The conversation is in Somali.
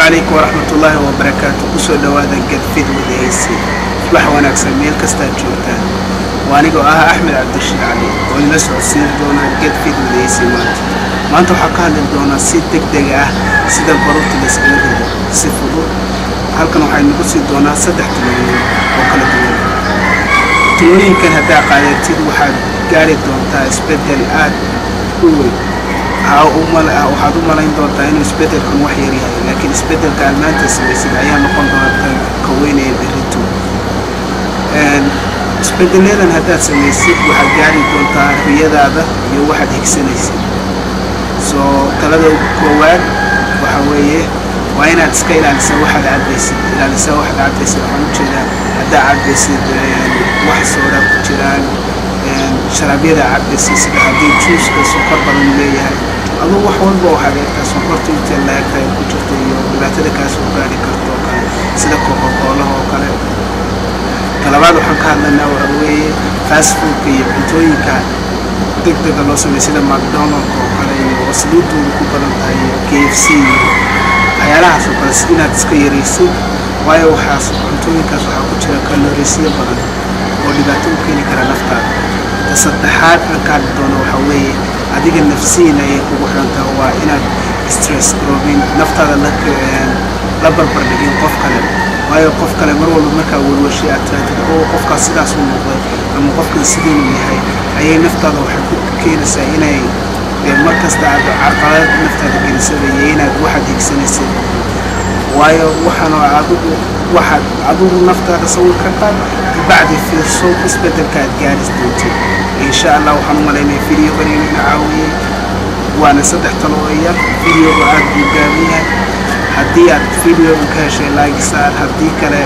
Calaykum waraxmatullaahi wabarakaatu. Kusoo dhowaada Get Fit with AC. Wax wanaagsan meel kastaad joogtaan. Waa anigoo ah Axmed Cabdirashiid Cali oo idinla socodsiin doona Get Fit with AC. Maanta waxaa ka hadli doonaa si deg deg ah sida baruurta la iskaga rido si fudud. Halkan waxaa inagu sii doonaa saddex talooyin oo kala duwan. Talooyinkan haddaa qaadatid, waxaad gaari doontaa isbeddel aad u weyn. Waxaad u malayn doontaa inuu isbeddelkan wax yar yahay, laakiin isbeddelka aad maanta samaysid ayaa noqon doonta ka weynaya berrito. Isbeddeladan haddaad samaysid, waxaad gaari doontaa riyadaada iyo waxaad higsanaysid. Soo talada koowaad waxa weeye waa inaad iska ilaalisaa waxaad cabbaysid. Ilaalisaa waxaad cabbaysid waxaan ujeedaa haddaad cabbaysid wax soda ku jiraan, sharaabyada cabbaysid, sida haddii juuska sonkor badan leeyahay. Aduu wax walba waxaad eegtaa sonkorta intee la-egta ay ku jirto iyo dhibaatada kaa soo gaari karto oo kale, sida Coca-Colaha oo kale. Talabaad waxaan ka hadlaynaa waxa weeye fast foodka iyo cuntooyinka deg dega loo sameeyo, sida McDonaldka oo kale iyo saliidoodu ku badan tahay iyo KFC iyo waxyaalahaas oo kale, inaad iska yaraysid, waayo waxaas cuntooyinkaas waxaa ku jira kaloriisyo badan oo dhibaato u keeni kara naftaada. Ta saddexaad aan ka hadli doono waxaa weeye adiga nafsiyin ayay kugu xirantaha. Waa inaad stress garoobin, naftaada la barbar dhigin qof kale, waayo qof kale mar walba markaa walwashay aad tiraatid oo qofkaas sidaas u noqday ama qofkan sidiinuu yahay, ayay naftaada waxay ku keenaysaa inay dee mar kasta aad carqalad naftaada gelisaba iyo inaad waxaad higsanaysid. Waayo waxaana adigu waxaad adigu naftaada sawir ka qaad, kabacdi fiirso isbeddelka aad gaaris doontid, insha Allah. Waxaan u malaynaya videogan inuu ina caawiyey, waana saddex talo oo yar. Videoga aad buu gaaban yahay. Haddii aad videogan ka heshay, like saar. Haddii kale